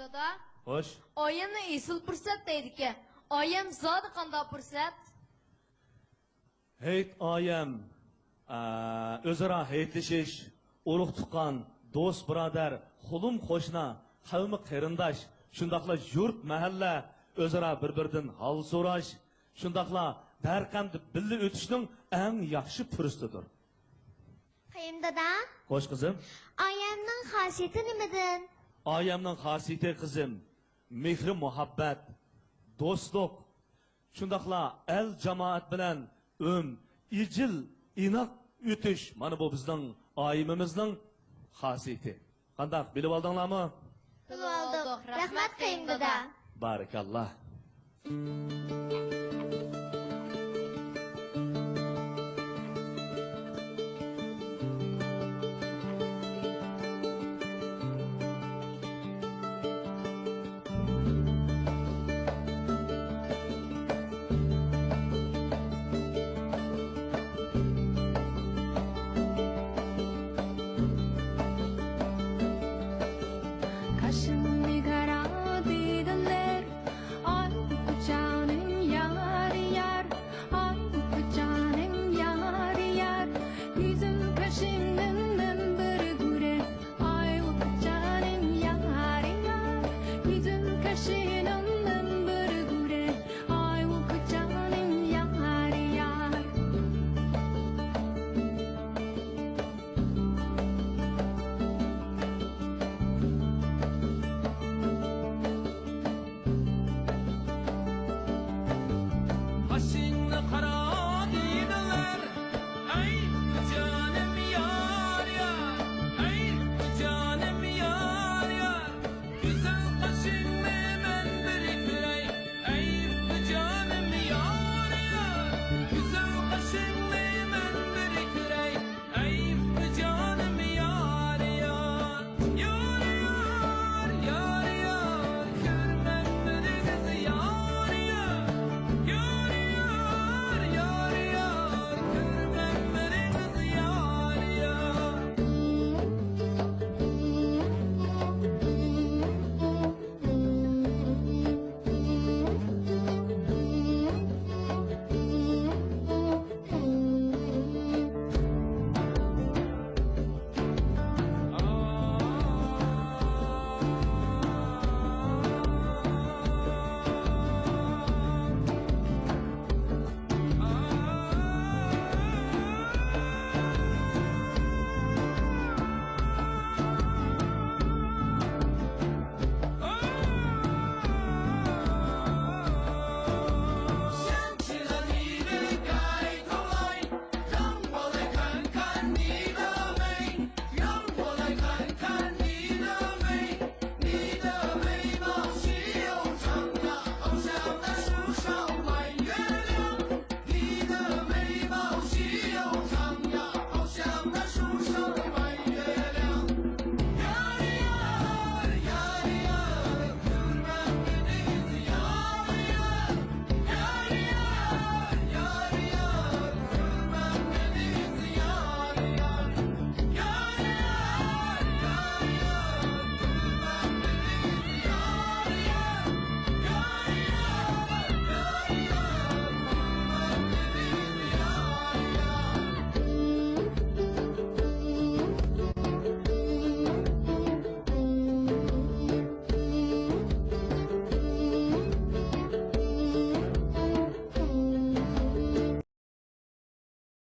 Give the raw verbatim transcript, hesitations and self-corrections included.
دادا، خوش. ئايەمنى ئېسىل پۇرسەت دەيدىكەن. ئايەم زادى قانداق پۇرسەت؟ ھېيت ئايەم، ئە، ئۆزئارا ھېيتلىشىش، ئۇرۇق-تۇغقان، دوست-بۇرادەر، قولۇم-قوشنا، قەۋمى-قېرىنداش، شۇنداقلا يۇرت-مەھەللە ئۆزئارا بىر-بىرىدىن ھال سوراش، شۇنداقلا دەرد-غەمدە بىللە ئۆتۈشنىڭ ئەڭ ياخشى پۇرسىتىدۇر. قېيىندادا. خوش قىزىم. ئايەمنىڭ خاسىيىتى نېمىدىن؟ ئايەمنىڭ خاسىيىتى قىزىم، مېھرى-مۇھەببەت، دوستلۇق، شۇنداقلا ئەل-جامائەت بىلەن ئۆم، ئىجىل، ئىناق ئۆتۈش، مانا بۇ بىزنىڭ ئايىمىمىزنىڭ خاسىيىتى. قانداق، بىلىۋالدىڭلارمۇ؟ بىلىۋالدۇق. رەھمەت، قېيىندادا. بارىكاللا.